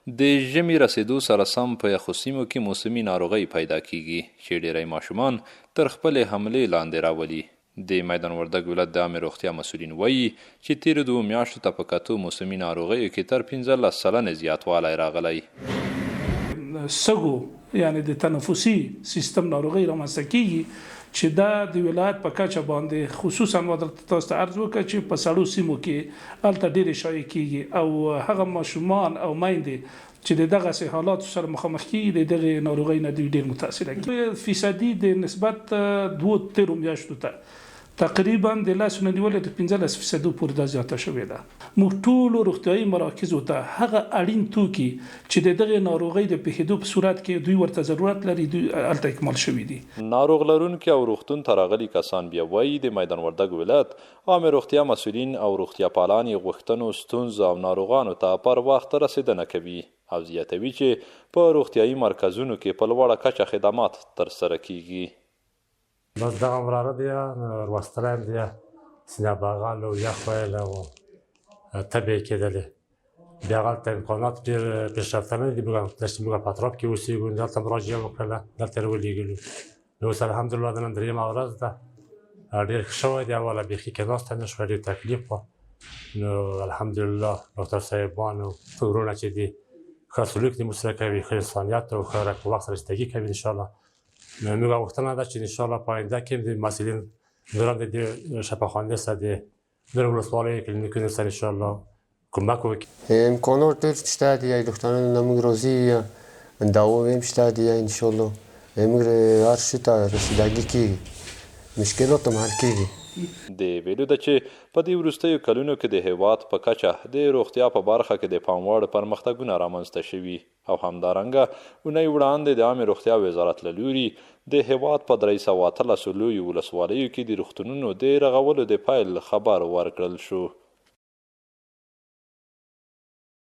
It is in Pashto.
د ژمي رسېدو سره سم په یخو سیمو کې موسمي ناروغۍ پیدا کېږي، چې ډېری ماشومان تر خپلې حملې لاندې راولي. د میدان وردګ ولایت د عامې روغتیا مسؤلین وايي، چې تېرو دوو میاشتو ته په کتو موسمي ناروغیو کې تر 15 سلنې زیاتوالی راغلی. سږو یعنې د تنفسي سیستم ناروغۍ رامنځته کېږي، چې دا د ولایت په کچه باندې خصوصا ما درته تاسو ته عرض وکړ چې په سړو سیمو کې هلته ډېرې شایع کېږي او هغه ماشومان او میندې چې د دغسې حالاتو سره مخامخ کېږي، د دغې ناروغۍ نه دوی ډېر متاثره کېږي. فیصدي د نسبت دوو تېرو میاشتو ته تقریبا د 10 نه نیولې تر 15 فیصدو پورې دا زیاته شوې ده. موږ ټولو روغتیايي مراکزو ته هغه اړین توکي چې د دغې ناروغۍ د پېښېدو په صورت کې دوی ورته ضرورت لري، دوی هلته اکمال شوي دي. ناروغ لرونکي او روغتون ته راغلي کسان بیا وايي، د میدان وردګ ولایت عامې روغتیا مسؤلین او روغتیا پالان یې غوښتنو، ستونزو او ناروغانو ته پر وخت رسېدنه کوي او زیاتوي چې په روغتیايي مرکزونو کې په لوړه کچه خدمات ترسره کېږي. بس دغه وراره دی، وروستلی یم دی، سینه بغل او یخ ویل او تبې یې کېدلې. بیا هلته امکانات ډېر پیشرفته نه دي، موږ چې موږ په اطراف کې اوسېږو، دلته مراجعه وکړله، دلته یې راولېږلو. نو اوس الحمدلله د نن درېیمه ورځ ده، ډېر ښه شوی دی. اوله بیخي کېناستی نه شوی، ډېر تکلیف وه. نو الحمدلله ډاکټر صاحبان او وروڼه چې دي، ښه سلوک دې موږ سره کوي، ښه انسانیت او ښه په وخت رسیدګي کوي انشاءالله. نو موږ غوښتنه ده چې انشاءالله په آینده کې د مسؤلین نورم د دې شفاخانې سره د نورو ولسوالیو کلینیکونو سره انشاءالله کمک وکړي. امکانات ډېر شته دي، ډاکټرانو نه موږ راضي یو، دوا هم شته دي، انشاءالله موږ هر شي ته رسیدګي کېږي، مشکلات هم حل کېږي. د ویلو ده چې په دې وروستیو کلونو کې د هېواد په کچه د روغتیا په برخه کې د پام وړ پرمختګونه رامنځته شوي او همدارنګه اونۍ وړاندې د عامې روغتیا وزارت له لوري د هېواد په 318 لویو ولسوالیو کې د روغتونونو د رغولو د پیل خبر ورکړل شو.